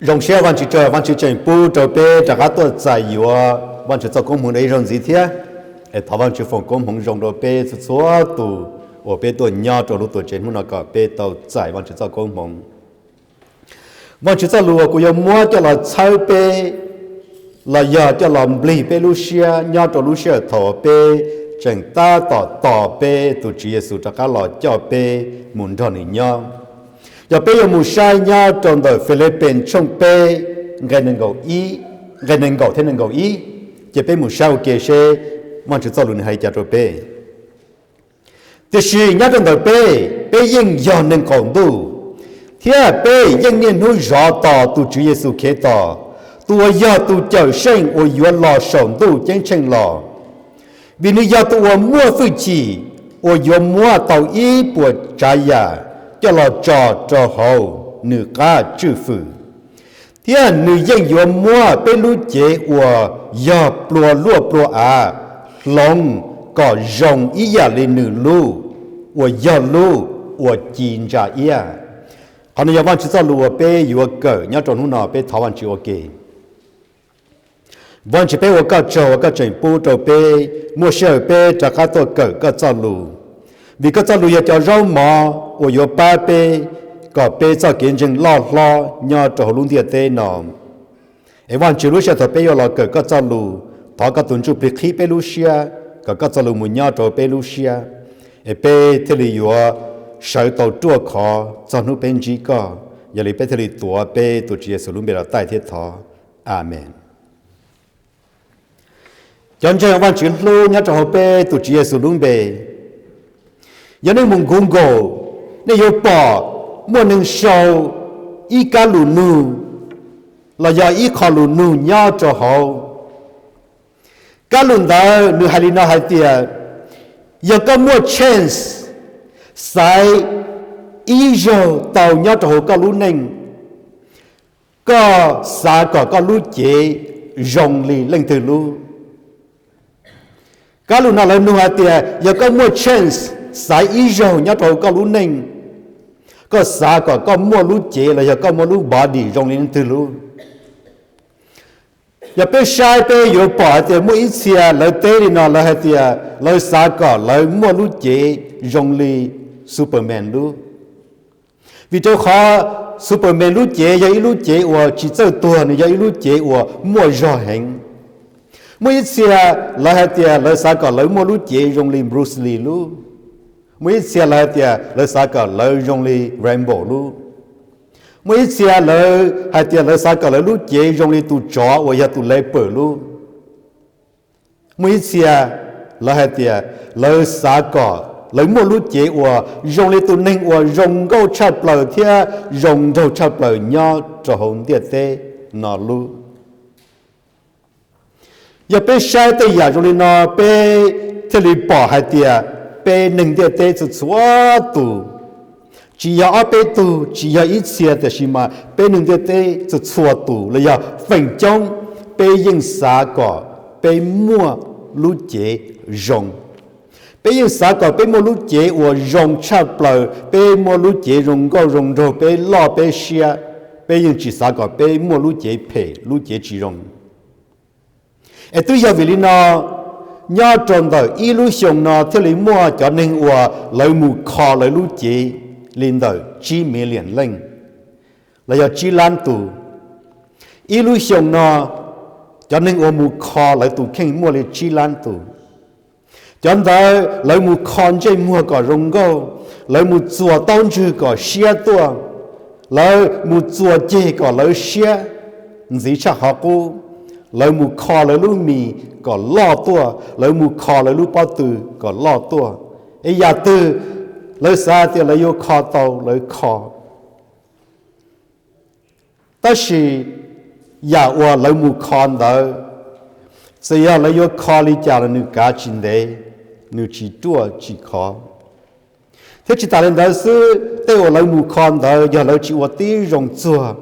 Zoo siab Vaajtswv tsaug, Vaajtswv tseem pub rau peb rov qab tuaj txais yuav Vaajtswv txoj koob hmoov dua ib zaug ntxiv thiab. Es thov Vaajtswv foom koob hmoov zoo rau peb txhua txhua tus uas peb tuaj nyob rau lub tuam tsev hnub no kom peb tau txais Vaajtswv txoj koob hmoov. Vaajtswv txoj lus uas kuv yuav muab coj los txhawb peb los yog coj los nplig peb lub siab nyob rau lub sij hawm thaum peb tseem tab tom tos peb tus Tswv Yexus rov qab los coj peb mus nrog nws nyob. Yog peb yuav mus saib nyob rau ntawm Filipis tshooj peb nqe nees nkaum ib, nqe nees nkaum thiab nees nkaum ib, ces peb mus saib ua ke seb Vaajtswv txoj lus nws hais li cas rau peb. Tiam sis nyob rau ntawm peb, peb yeej yog neeg qaum ntuj, thiab peb yeej niaj hnub zov tos tus Tswv Yexus Khetos, tus uas yog tus Cawmseej uas yuav los saum ntuj ceeb tsheej los. Vim nws yog tus uas muaj hwj chim uas yuav muab tau ib puas tsav yam coj los tso rau hauv nws qab tswj fwm, thiab nws yeej yuav muab peb lub cev uas yog pluas luaj pluas av hloov kom zoo ib yam li nws lub uas yog lub uas ci ntsa iab. Qhov no yog Vaajtswv txoj lus uas peb yuav kawm nyob rau hnub no, peb thov Vaajtswv ua ke. Vaajtswv, peb ua koj tsaug uas koj tseem pub rau peb muaj sij hawm peb rov qab tuaj kawm koj txoj lus, vim koj txoj lus yog cov zaub mov uas yuav pab peb kom peb txoj kev ntseeg loj hlob nyob rau hauv lub ntiaj teb no. Es Vaajtswv, lub sij hawm thaum peb yuav los kawm koj txoj lus, thov koj tus Ntsuj Plig qhib peb lub siab kom koj txoj lus mus nyob rau peb lub siab, es peb thiaj li yuav sawv tau ruaj khov txog hnub peb ntsib koj. Yog li peb thiaj li tuav peb tus Tswv Yexus lub npe los taij thiab thov. Amees. Cov ntseeg Vaajtswv hlub nyob rau hauv peb tus Tswv Yexus lub npe, yog nej mus Google, nej yuav pom muaj neeg sau ib kab lus nug los yog ib qho lus nug nyob rau hauv. Kab lus ntawd nws hais li no hais tias, yog koj muaj chance xaiv ib zaug tau nyob rau hauv koj lub neej, koj xav kom koj lub cev zoo li leej twg lub? Kab lus no lawv nug hais tias yog koj muaj chance xaiv ib zaug nyob rau hauv koj lub neej, koj xav kom koj muaj lub cev los yog koj muaj lub body zoo li leej twg lub? Yog peb saib peb yuav pom hais tias muaj ib txhia lawv teb li no, lawv hais tias lawv xav kom lawv muaj lub cev zoo li Superman lub. Vim rau qhov Superman lub cev yog ib lub cev uas tsis txawj tuag, nws yog ib lub cev uas muaj zog heev. Muaj ib txhia lawv hais tias lawv xav kom lawv muaj lub cev zoo li Bruce Lee lub. Muaj ib txhia lawv hais tias lawv xav kom lawv zoo li Rambo lub. Muaj ib txhia lawv hais tias lawv xav kom lawv lub cev zoo li tus tsov uas yog tus leopard lub. Muaj ib txhia lawv hais tias lawv xav kom lawv muaj lub cev uas zoo li tus neeg uas zoo nkauj tshaj plaws thiab zoo nraug tshaj plaws nyob rau hauv ntiaj teb no lub. Yog peb saib tej yam zoo li no, peb thiaj li pom hais tias peb neeg ntiaj teb txhua txhua tus, tsis yog ob peb tug, tsis yog ib txhia, tiam sis mas peb neeg ntiaj teb txhua txhua tus los yog feem coob, peb yeej xav kom peb muaj lub cev zoo. Peb yeej xav kom peb muaj lub cev uas zoo tshaj plaws, peb muaj lub cev zoo nkauj zoo nraug, peb loj peb siab. Peb yeej tsis xav kom peb muaj lub cev phem, lub cev tsis zoo. Es twb yog vim li no, nyob rau ntawm ib lub xyoo no thiaj li muaj cov neeg uas lawv mus kho lawv lub cev li ntawm tsib million leej, los yog tsib lab tus. Ib lub xyoo no, cov neeg uas mus kho lawv tus kheej muaj li tsib lab tus. Cov ntawd lawv mus kho ntsej muag kom zoo nkauj, lawv mus txuas taub ntswg kom siab tuaj, lawv mus txuas ceg kom lawv siab ntxiv tshaj qhov qub, lawv mus kho lawv lub mis kom loj tuaj, lawv mus kho lawv lub pob tw kom loj tuaj. Es yam twg lawv xav tias lawv yuav kho tau lawv kho. Tab sis yam uas lawv mus kho ntawd, txawm yog lawv yuav kho li cas los nws kav tsis ntev, nws tsis ruaj tsis khov. Thiab tsis tas li ntawd xwb, tej uas lawv mus kho ntawd yog lawv tsis ua tib zoo txuag,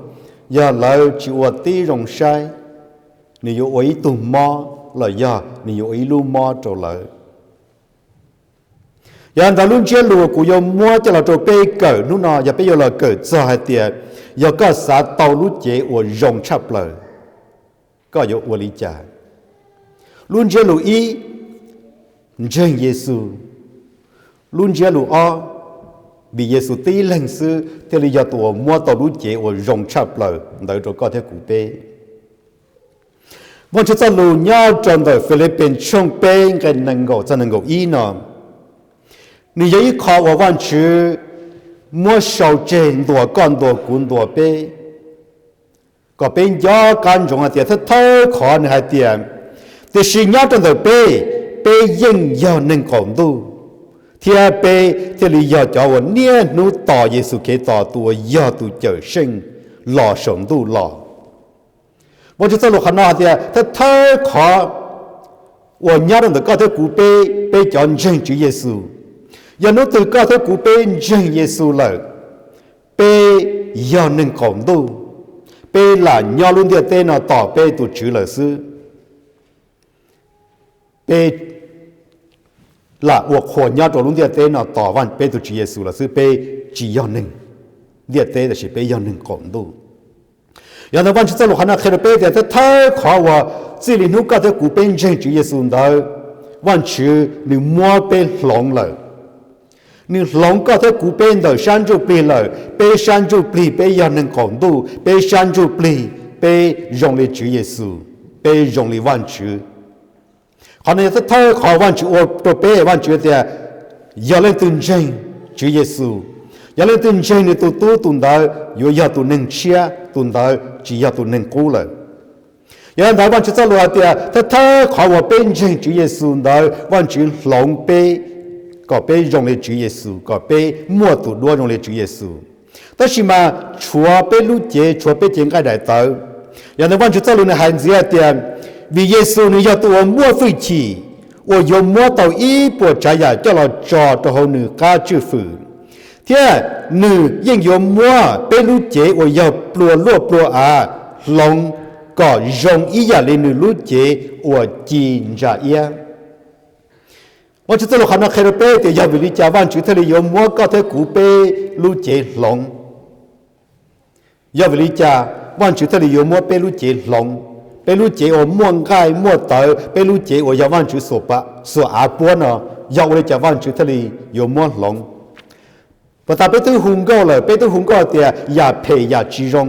yog lawv tsis ua tib zoo saib, nws yuav ua ib tug mob los yog nws yuav ua ib lub mob rau lawv. Yog li ntawd lub ntsiab lus kuv yuav muab coj los rau peb kawm hnub no yog peb yuav los kawm txog hais tias Yog koj xav tau lub cev uas zoo tshaj plaws, koj yuav ua li cas? Lub ntsiab lus ib, ntseeg Yexus. Lub ntsiab lus ob, vim Yexus tib leeg xwb thiaj li yog tus uas muab tau lub cev uas zoo tshaj plaws ntawd rau koj thiab kuv peb. Vajtswv txoj lus nyob rau ntawm Filipis tshooj peb nqe nees nkaum txog nees nkaum ib no, nws yog ib qho uas Vajtswv muab sau tseg ntuas koj ntuas kuv ntuas peb, kom peb nco qab ntsoov hais tias thawj thawj qhov nws hais tias, tiam sis nyob rau ntawm peb, peb yeej yog neeg qaum ntuj, thiab peb thiaj li yog cov uas niaj hnub tos Yexus Khetos tus uas yog tus Cawmseej los saum ntuj los. Vajtswv txoj lus qhov no hais tias thawj thawj qhov uas nyob rau ntawm koj thiab kuv peb, peb cov ntseeg Tswv Yexus, yog hnub twg koj thiab kuv peb ntseeg Yexus lawm, peb yog neeg qaum ntuj, peb lam nyob lub ntiaj teb no tos peb tus Tswv lawm xwb. Peb lam ua qhua nyob rau lub ntiaj teb no tos peb tus Tswv Yexus lawm xwb, peb tsis yog neeg ntiaj teb tab sis peb yog neeg qaum ntuj. Yog ntawd Vajtswv txoj lus qhov no qhia rau peb tias thawj thawj qhov uas txij li hnub koj thiab kuv peb ntseeg Tswv Yexus ntawd, Vajtswv nws muab peb hloov lawm. Nws hloov koj thiab kuv peb ntawm sab ntsuj plig lawm, peb sab ntsuj plig peb yog neeg qaum ntuj, peb sab ntsuj plig peb zoo li Tswv Yexus, peb zoo li Vajtswv. Qhov no yog thawj thawj qhov Vajtswv ua rau peb, Vajtswv tias yog leej twg ntseeg Tswv Yexus, yog leej twg ntseeg nws tus tub tus ntawd yuav yog tus neeg tshiab, tus ntawd tsis yog tus neeg qub lawm. Yog li ntawd Vajtswv txoj lus hais tias thawj thawj qhov uas peb ntseeg Tswv Yexus ntawd Vajtswv hloov peb kom peb zoo li Tswv Yexus, kom peb muaj tus duab zoo li Tswv Yexus. Tab sis mas tshuav peb lub cev, tshuav peb cev nqaij daim tawv. Yog ntawd Vajtswv txoj lus nws hais ntxiv hais tias, vim Yexus nws yog tus uas muaj hwj chim uas yuav muab tau ib puas tsav yam coj los tso rau hauv nws qab tswj hwm, thiab nws yeej yuav muab peb lub cev uas yog pluas luaj pluas av hloov kom zoo ib yam li nws lub cev uas ci ntsa iab. Vajtswv txoj lus qhov no qhia rau peb tias yog vim li cas Vajtswv thiaj li yuav muab koj thiab kuv peb lub cev hloov. Yog vim li cas Vajtswv thiaj li yuav muab peb lub cev hloov, peb lub cev uas muaj nqaij muaj tawv, peb lub cev uas yog Vajtswv xuas av puab no, yog ua li cas Vajtswv thiaj li yuav muab hloov? Puas tas peb twb hu nkauj lawm, peb twb hu nkauj tias yam phem yam tsis zoo,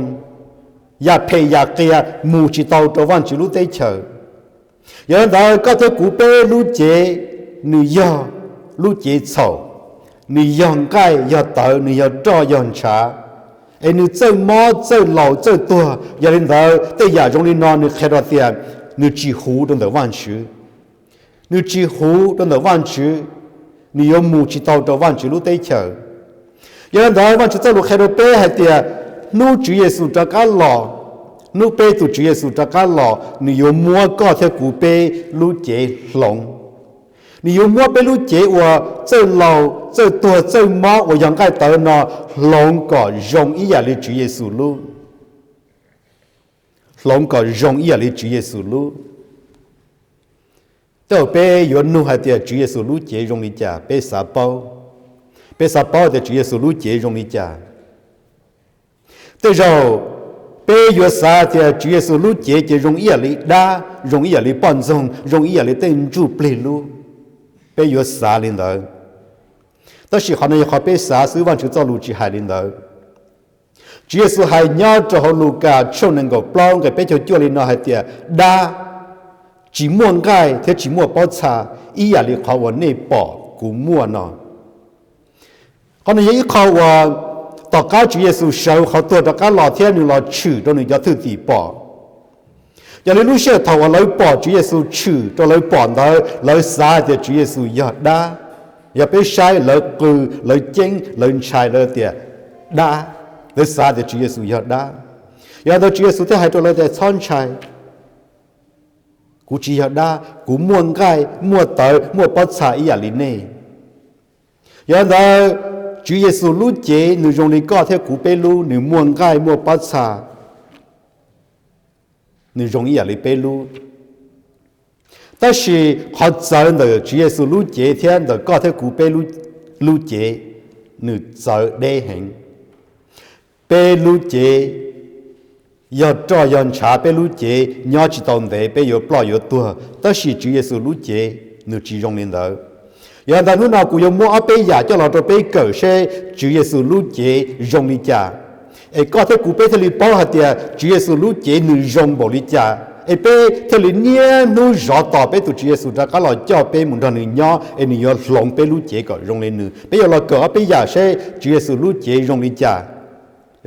yam phem yam qias mus tsis tau rau Vajtswv lub teb chaws. Yog li ntawd koj thiab kuv peb lub cev, nws yog lub cev txhaum, nws yog nqaij yog tawv, nws yog roj yog ntshav, es nws txawj mob txawj laus txawj tuag. Yog li ntawd tej yam zoo li no nws qhia rau tias nws tsis huv rau ntawm Vajtswv. Nws tsis huv rau ntawm Vajtswv, nws yuav mus tsis tau rau Vajtswv lub teb chaws. Yog li ntawd Vajtswv txoj lus qhia rau peb hais tias hnub Tswv Yexus rov qab los, hnub peb tus Tswv Yexus rov qab los, nws yuav muab koj thiab kuv peb lub cev hloov. Nws yuav muab peb lub cev uas txawj laus txawj tuag txawj mob uas yog nqaij tawv no hloov kom zoo ib yam li Tswv Yexus lub, hloov kom zoo ib yam li Tswv Yexus lub. Tej zaum peb yuav nug hais tias Tswv Yexus lub cev zoo li cas, peb xav paub, peb xav paub tias Tswv Yexus lub cev zoo li cas. Tej zaum peb yuav xav tias Tswv Yexus lub cev ces zoo ib yam li dab, zoo ib yam li poj ntxoog, zoo ib yam li tej ntsuj plig lub. Peb yuav xav li ntawd. Tab sis qhov no yog qhov peb xav xwb, Vajtswv txoj lus tsis hais li ntawd. Tswv Yexus hais nyob rau hauv Lukas tshooj nees nkaum plaub nqe peb caug cuaj li no hais tias, dab, tsis muaj nqaij thiab tsis muaj pob txha ib yam li qhov uas nej pom kuv muaj no. Qhov no yog ib qho uas tom qab Tswv Yexus sawv qhov tuag rov qab los thiab nws los tshwm rau nws cov thwj tim pom. Yog li lub sij hawm thaum uas lawv pom Tswv Yexus tshwm rau lawv pom ntawd, lawv xav tias Tswv Yexus yog dab. Yog peb saib lawv qw, lawv ceeb, lawv ntshai, lawv tias dab, lawv xav tias Tswv Yexus yog dab. Yog li ntawd Tswv Yexus thiaj hais rau lawv tias txhob ntshai, kuv tsis yog dab, kuv muaj nqaij muaj tawv muaj pob txha ib yam li nej. Yog li ntawd Tswv Yexus lub cev nws zoo li koj thiab kuv peb lub, nws muaj nqaij muaj pob txha, nws zoo ib yam li peb lub. Tab sis qhov txawv ntawm Tswv Yexus lub cev thiab ntawm koj thiab kuv peb lub cev, nws txawv deb heev. Peb lub cev yog roj yog ntshav, peb lub cev nyob tsis tau ntev, peb yuav ploj yuav tuag. Tab sis Tswv Yexus lub cev nws tsis zoo li ntawd. Yog li ntawd hnub no kuv yuav muab ob peb yam coj los rau peb kawm seb Tswv Yexus lub cev zoo li cas, es koj thiab kuv peb thiaj li paub hais tias Tswv Yexus lub cev nws zoo npaum li cas, es peb thiaj li niaj hnub zov tos peb tus Tswv Yexus rov qab los coj peb mus nrog nws nyob, es nws yuav hloov peb lub cev kom zoo li nws. Peb yuav los kawm ob peb yam seb Tswv Yexus lub cev zoo li cas,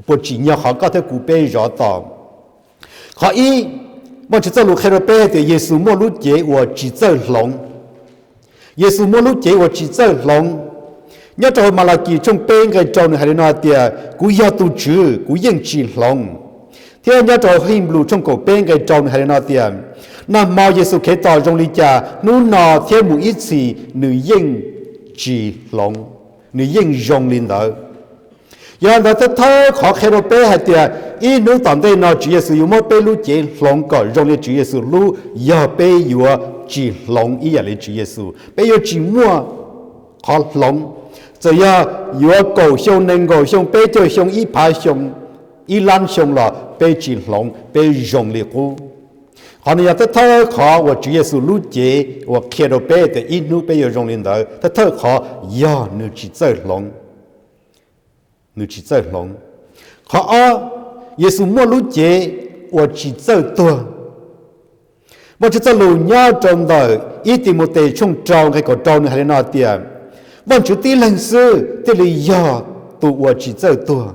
puas tsim nyog qhov koj thiab kuv peb zov tos. Qhov ib, Vajtswv txoj lus qhia rau peb hais tias Yexus muaj lub cev uas tsis txawj hloov. Yexus muaj lub cev uas tsis txawj hloov. Nyob rau hauv Malakis tshooj peb nqe rau nws hais li no tias, kuv yog tus Tswv, kuv yeej tsis hloov. Thiab nyob rau hauv Henplus tshooj kaum peb nqe rau nws hais li no tias, nag hmo Yexus Khetos zoo li cas, hnub no thiab mus ib txhis nws yeej tsis hloov, nws yeej zoo li ntawd. Yog li ntawd thawj thawj qhov qhia rau peb hais tias ib hnub tom ntej no Tswv Yexus yuav muab peb lub cev hloov kom zoo li Tswv Yexus lub, yog peb yuav tsis hloov ib yam li Tswv Yexus, peb yuav tsis muaj qhov hloov. Txawm yog yuav kaum xyoo, nees nkaum xyoo, peb caug xyoo, ib phav xyoo, ib lab xyoo los peb tsis hloov, peb zoo li qub. Qhov no yog thawj thawj qhov uas Tswv Yexus lub cev uas qhia rau peb tias ib hnub peb yuav zoo li ntawd. Thawj thawj qhov yog nws tsis txawj hloov, nws tsis txawj hloov. Qhov ob, Yexus muaj lub cev uas tsis txawj tuag. Vajtswv txoj lus nyob rau ntawm ib Timautes tshooj rau nqe kaum rau nws hais li no tias, Vajtswv tib leeg xwb thiaj li yog tus uas tsis txawj tuag.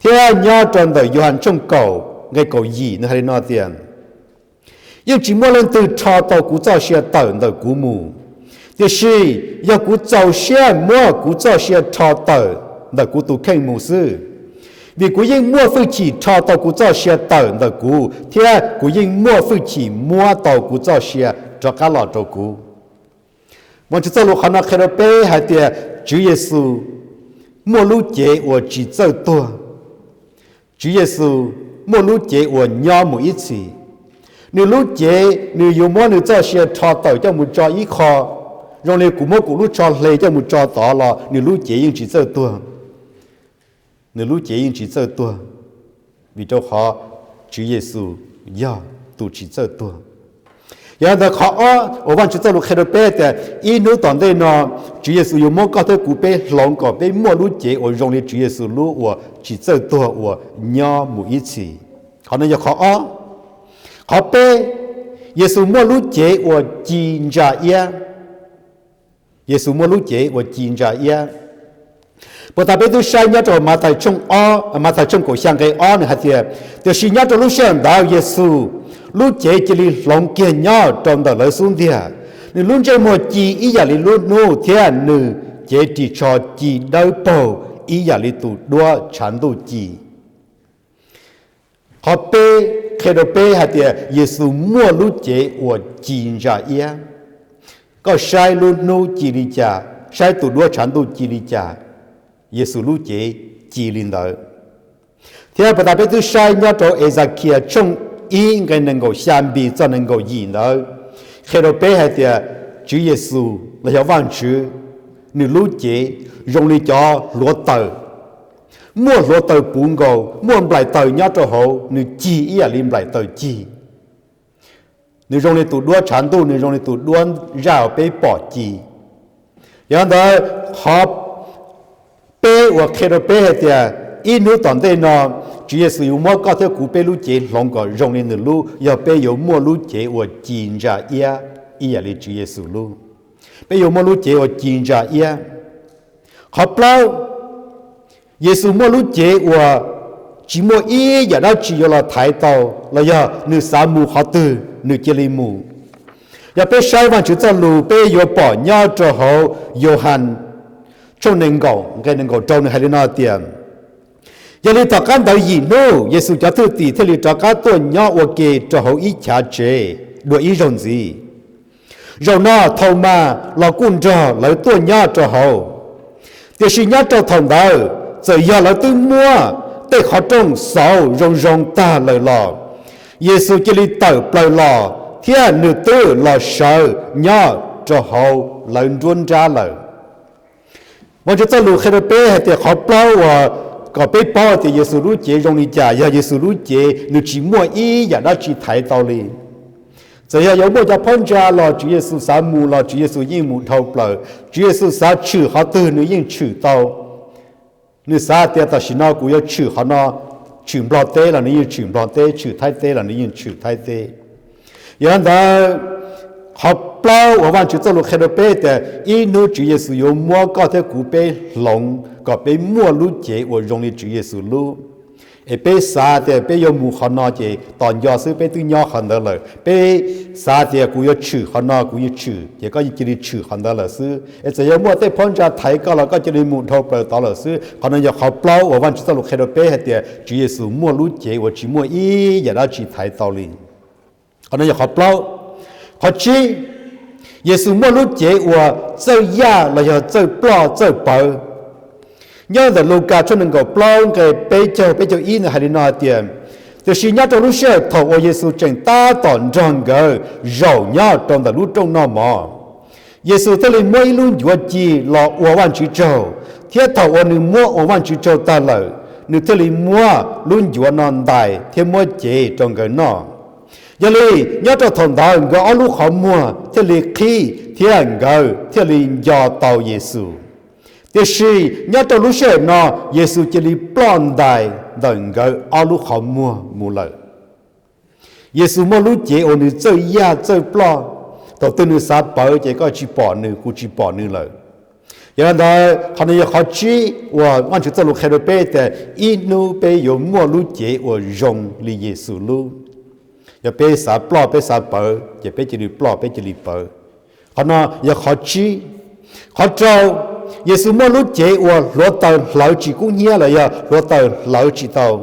Thiab nyob rau ntawm Yauhas tshooj kaum nqe kaum yim nws hais li no tias, yeej tsis muaj leej twg rho tau kuv txoj sia tawm ntawm kuv mus, tiam sis yog kuv txaus siab muab kuv txoj sia rho tawm ntawm kuv tus kheej mus xwb. Vim kuv yeej muaj hwj chim rho tau kuv txoj sia tawm ntawm kuv, thiab kuv yeej muaj hwj chim muab tau kuv txoj sia rov qab los rau kuv. Vajtswv txoj lus qhov no qhia rau peb hais tias Tswv Yexus muaj lub cev uas tsis txawj tuag. Tswv Yexus muaj lub cev uas nyob mus ib txhis. Nws lub cev nws yuav muab nws txoj sia rho tawm coj mus tso ib qho, zoo li kuv muab kuv lub tsho hle coj mus tso tod los nws lub cev yeej tsis txawj tuag. Nws lub cev yeej tsis txawj tuag, vim rau qhov Tswv Yexus yog tus tsis txawj tuag. Yog li ntawd qhov ob uas Vajtswv txoj lus qhia rau peb tias ib hnub tom ntej no Tswv Yexus yuav muab koj thiab kuv peb hloov kom peb muaj lub cev uas zoo li Tswv Yexus lub uas tsis txawj tuag uas nyob mus ib txhis. Qhov no yog qhov ob. Qhov peb, Yexus muaj lub cev uas ci ntsa iab. Yexus muaj lub cev uas ci ntsa iab. Puas tas peb twb saib nyob rau Mathais tshooj ob, Mathais tshooj kaum xya nqe ob nws hais tias, tiam sis nyob rau lub sij hawm ntawd Yexus lub cev cia li hloov kiag nyob rau ntawm lawv xub ntiag. Nws lub ntsej muag ci ib yam li lub hnub thiab nws cev ris tsho ci dawb paug ib yam li tus duab tshav ntuj ci. Qhov peb qhia rau peb hais tias Yexus muaj lub cev uas ci ntsa iab. Koj saib lub hnub ci li cas, saib tus duab tshav ntuj ci li cas, Yexus lub cev ci li ntawd. Thiab puas tas peb twb saib nyob rau Exakias tshooj ib nqe nees nkaum xya npis txog nees nkaum yim ntawd, qhia rau peb hais tias Tswv Yexus los yog Vajtswv, nws lub cev zoo li cov hluav taws, muaj hluav taws puv nkaus, muaj nplaim taws nyob rau hauv, nws cig ib yam li nplaim taws cig. Nws zoo li tus duab tshav ntuj, nws zoo li tus duab zaj uas peb pom ci. Yog li ntawd, qhov peb uas qhia rau peb hais tias ib hnub tom ntej no Tswv Yexus yuav muab koj thiab kuv peb lub cev hloov kom zoo li nws lub, yog peb yuav muaj lub cev uas ci ntsa iab ib yam li Tswv Yexus lub. Peb yuav muaj lub cev uas ci ntsa iab. Qhov plaub, Yexus muaj lub cev uas tsis muaj ib yam dab tsi yuav los thaiv tau, los yog nws xav mus qhov twg nws cia li mus. Yog peb saib Vajtswv txoj lus peb yuav pom nyob rau hauv Yauhas tshooj nees nkaum nqe nees nkaum rau nws hais li no tias, yog li tom qab ntawd yim hnub Yexus cov thwj tim thiaj li rov qab tuaj nyob ua ke rau hauv ib chav tsev dua ib zaug ntxiv. Zaum no Thaumas los kuj nrog lawv tuaj nyob rau hauv. Tiam sis nyob rau thaum ntawd txawm yog lawv twb muab tej qhov rooj xauv zoo zoo tag lawm los Yexus cia li tawm plaws los thiab nws twb los sawv nyob rau hauv lawv nruab nrab lawm. Vajtswv txoj lus qhia rau peb hais tias qhov plaub uas Kom peb paub tias Yexus lub cev zoo li cas, yog Yexus lub cev nws tsis muaj ib yam dab tsi thaiv tau li. Txawm yog yuav muaj cov phab ntsa los Tswv Yexus xav mus los Tswv Yexus yeej mus dhau plaws. Tswv Yexus xav tshwm qhov twg nws yeej tshwm tau. Nws xav tias tam sim no kuv yuav tshwm qhov no, tshwm Nplog teb los nws yeej tshwm Nplog teb, tshwm Thaib teb los nws yeej tshwm Thaib teb. Yog li ntawd, qhov plaub uas Vajtswv txoj lus qhia rau peb tias ib hnub Tswv Yexus yuav muab koj thiab kuv peb hloov kom peb muaj lub cev uas zoo li Tswv Yexus lub. Es peb xav tias peb yuav mus qhov no ces tos nco xwb, peb twb nyob qhov ntawd lawm. Peb xav tias kuv yuav tshwm qhov no, kuv yuav tshwm, ces koj cia li tshwm qhov ntawd lawm xwb. Es txawm yog muaj tej phab ntsa thaiv koj los koj cia li mus dhau plaws tod lawm xwb. Qhov no yog qhov plaub uas Vajtswv txoj lus qhia rau peb hais tias Tswv Yexus muaj lub cev uas tsis muaj ib yam dab tsi thaiv tau li. Qhov no yog qhov plaub. Qhov tsib, Yexus muaj lub cev uas txawj yaj los yog txawj ploj txawj pawv. Nyob ntawm Lukas tshooj nees nkaum plaub nqe peb caug peb caug ib ntawd hais li no hais tias, tiam sis nyob rau lub sij hawm thaum uas Yexus tseem tab tom nrog nkawd zaum nyob rau ntawm lub rooj noj mov, Yexus thiaj li muab ib lub ncuav ci los ua Vajtswv tsaug, thiab thaum uas nws muab ua Vajtswv tsaug tag lawm, nws thiaj li muab lub ncuav no ntais thiab muab cev rau nkawd noj. Yog li, nyob rau thaum ntawd nkawd ob lub qhov muag thiaj li qhib thiab nkawd thiaj li nco tau Yexus. Tiam sis nyob rau lub sij hawm no Yexus cia li ploj ntais ntawm nkawd ob lub qhov muag mus lawm. Yexus muaj lub cev uas nws txawj yaj txawj ploj. Thaum twg nws xav pawv ces koj tsis pom nws, kuv tsis pom nws lawm. Yog li ntawd qhov no yog qhov tsib uas Vajtswv txoj lus qhia rau peb tias ib hnub peb yuav muaj lub cev uas zoo li Yexus lub. Yog peb xav ploj peb xav pawv ces peb cia li ploj peb cia li pawv. Qhov no yog qhov tsib. Qhov rau, Yexus muaj lub cev uas hluav taws hlawv tsis kub hnyiab los yog hluav taws hlawv tsis tau.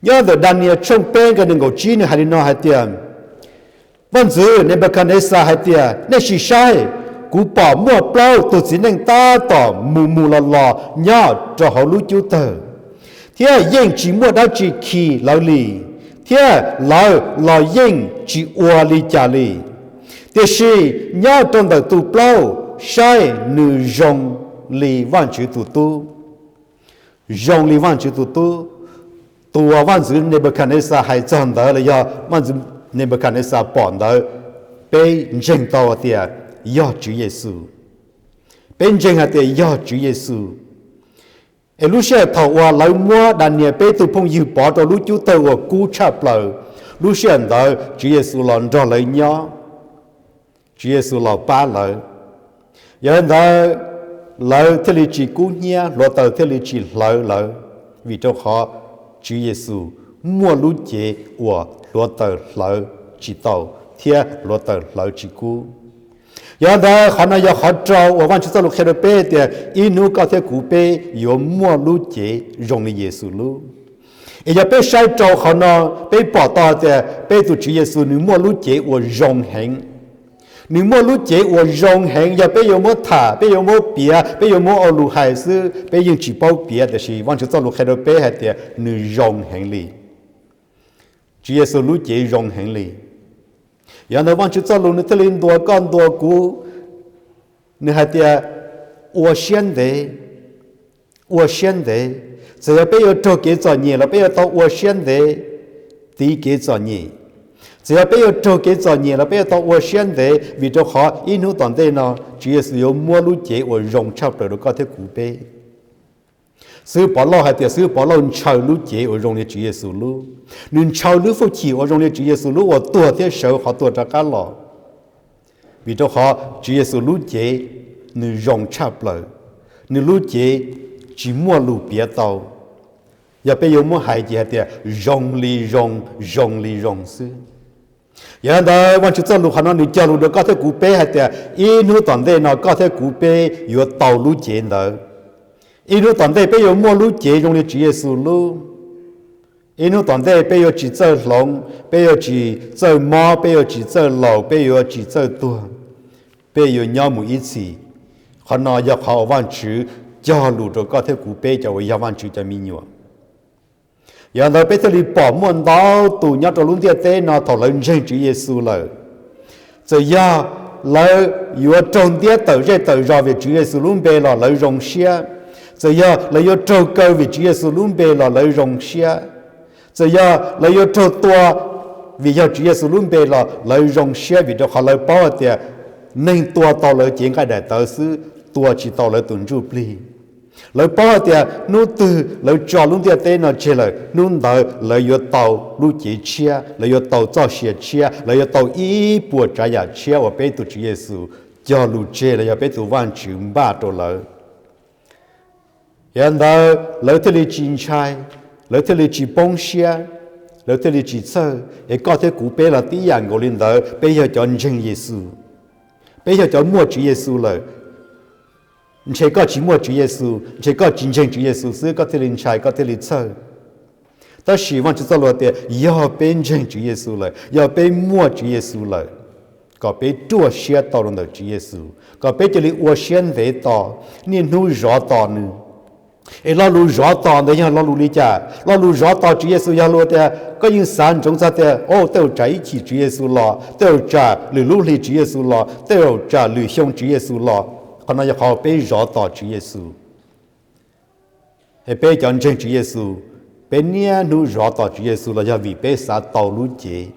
Nyob ntawm Daniel tshooj peb nqe nees nkaum tsib nws hais li no hais tias, Vaj ntxwv Nenpukajnexas hais tias, nej sim saib, kuv pom muaj plaub tug txiv neej tab tom mus mus los los nyob rau hauv lub cub tawg, thiab yeej tsis muaj dab tsi khi lawv li, thiab lawv los yeej tsis ua li cas li. Tiam sis nyob rau ntawm tus plaub, saib nws zoo li Vajtswv tus tub. Zoo li Vajtswv tus tub. Tus uas vaj ntxwv Nenpukajnexas hais txog ntawd los yog vaj ntxwv Nenpukajnexas pom ntawd, peb ntseeg tau tias yog Tswv Yexus. Peb ntseeg hais tias yog Tswv Yexus. Es lub sij hawm thaum uas lawv muab Daniel peb tug phooj ywg pov rau lub cub tawg uas kub tshaj plaws, lub sij hawm ntawd Tswv Yexus los nrog lawv nyob, Tswv Yexus los pab lawv. Yog li ntawd, lawv thiaj li tsis kub hnyiab, hluav taws thiaj li tsis hlawv lawv, vim rau qhov Tswv Yexus muaj lub cev uas hluav taws hlawv tsis tau thiab hluav taws hlawv tsis kub. Yog li ntawd, qhov no yog qhov rau uas Vajtswv txoj lus qhia rau peb tias ib hnub koj thiab kuv peb yuav muaj lub cev zoo li Yexus lub. Es yog peb saib rau qhov no, peb pom tau tias peb tus Tswv Yexus nws muaj lub cev uas zoo heev. Nws muaj lub cev uas zoo heev, yog peb yuav muab tham, peb yuav muab piav, peb yuav muab ua lus hais xwb, peb yeej tsis paub piav, tiam sis Vajtswv txoj lus qhia rau peb hais tias nws zoo heev li. Tswv Yexus lub cev zoo heev li. Yog ntawd Vajtswv txoj lus nws thiaj li ntuas koj ntuas kuv, nws hais tias ua siab ntev, ua siab ntev. Txawm yog peb yuav raug kev txom nyem los peb yuav tau ua siab ntev tiv kev txom nyem. Txawm yog peb yuav raug kev txom nyem los peb yuav tau ua siab ntev, vim rau qhov ib hnub tom ntej no Tswv Yexus yuav muab lub cev uas zoo tshaj plaws rau koj thiab kuv peb. Xib hwb Pov Lauj hais tias Xib hwb Pov Lauj ntshaw lub cev uas zoo li Tswv Yexus lub. Nws ntshaw lub hwj chim uas zoo li Tswv Yexus lub uas tuag thiab sawv qhov tuag rov qab los. Vim rau qhov Tswv Yexus lub cev nws zoo tshaj plaws, nws lub cev tsis muaj lus piav tau. Yog peb yuav muab hais ces hais tias zoo li zoo, zoo li zoo xwb. Yog li ntawd, Vajtswv txoj lus qhov no nws cog lus rau koj thiab kuv peb hais tias ib hnub tom ntej no koj thiab kuv peb yuav tau lub cev ntawd. Ib hnub tom ntej peb yuav muaj lub cev zoo li Tswv Yexus lub. Ib hnub tom ntej peb yuav tsis txawj hloov, peb yuav tsis txawj mob, peb yuav tsis txawj laus, peb yuav tsis txawj tuag, peb yuav nyob mus ib txhis. Qhov no yog qhov uas Vajtswv cog lus rau koj thiab kuv peb cov uas yog Vajtswv cov me nyuam. Yog li ntawd peb thiaj li pom muaj ntau tus nyob rau lub ntiaj teb no thaum lawv ntseeg Tswv Yexus lawm, txawm yog lawv yuav raug ntiab tawm zej tawm zos vim Tswv Yexus lub npe los lawv zoo siab, Txawm yog lawv yuav raug kaw vim Tswv Yexus lub npe los lawv zoo siab. Txawm yog lawv yuav raug tua vim yog Tswv Yexus lub npe los lawv zoo siab, vim rau qhov lawv paub hais tias neeg tua tau lawv cev nqaij daim tawv xwb, tua tsis tau lawv tus ntsuj plig. Lawv paub hais tias hnub twg lawv tso lub ntiaj teb no tseg lawm, hnub ntawd lawv yuav tau lub cev tshiab, lawv yuav tau txoj sia tshiab, lawv yuav tau ib puas tsav yam tshiab uas peb tus Tswv Yexus cog lus tseg los yog peb tus Vajtswv npaj rau lawv. Yog li ntawd lawv thiaj li tsis ntshai, lawv thiaj li tsis poob siab, lawv thiaj li tsis txhawj. Es koj thiab kuv peb los tib yam nkaus li ntawd, peb yog cov ntseeg Yexus, peb yog cov muaj Tswv Yexus lawm. Ntshe koj tsis muaj Tswv Yexus, ntshe koj tsis ntseeg Tswv Yexus xwb koj thiaj li ntshai, koj thiaj li txhawj. Tab sis Vajtswv txoj lus tias yog peb ntseeg Tswv Yexus lawm, yog peb muaj Tswv Yexus lawm, kom peb ruaj siab tau rau ntawm Tswv Yexus, kom peb cia li ua siab ntev tos, niaj hnub zov tos nws. Es lo lus zov tos ntawd yog lo lus li cas? Lo lus zov tos Tswv Yexus yog lus tias koj yeej xav ntsoov txog tias, o, tej zaum tsam ib chim Tswv Yexus los, tej zaum tsam lwm lub hli Tswv Yexus los, tej zaum tsam lwm xyoo Tswv Yexus los. Qhov no yog qhov peb zov tos Tswv Yexus. Es peb cov ntseeg Tswv Yexus, peb niaj hnub zov tos Tswv Yexus los yog vim peb xav tau lub cev.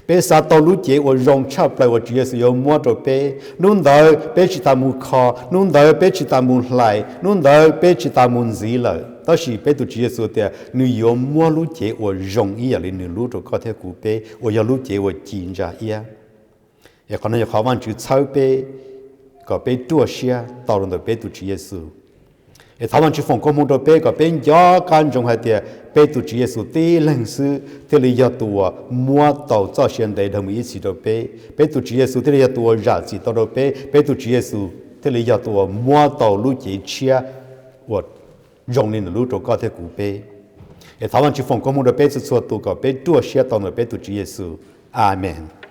Peb xav tau lub cev uas zoo tshaj plaws uas Tswv Yexus yuav muab rau peb. Hnub ntawd peb tsis tas mus kho, hnub ntawd peb tsis tas mus hlais, hnub ntawd peb tsis tas mus ntxiv lawm. Tab sis peb tus Tswv Yexus tias nws yuav muab lub cev uas zoo ib yam li nws lub rau koj thiab kuv peb, uas yog lub cev uas ci ntsa iab. Es qhov no yog qhov Vajtswv txhawb peb kom peb ruaj siab tau rau ntawm peb tus Tswv Yexus. Es thov Vajtswv foom koob hmoov rau peb kom peb nco qab ntsoov hais tias peb tus Tswv Yexus tib leeg xwb thiaj li yog tus uas muab tau txoj sia ntev dhawv mus ib txhis rau peb. Peb tus Tswv Yexus thiaj li yog tus uas zam txim tau rau peb. Peb tus Tswv Yexus thiaj li yog tus uas muab tau lub cev tshiab uas zoo li nws lub rau koj thiab kuv peb. Es thov Vajtswv foom koob hmoov rau peb txhua txhua tus kom peb ruaj siab tau ntawm peb tus Tswv Yexus. Amees.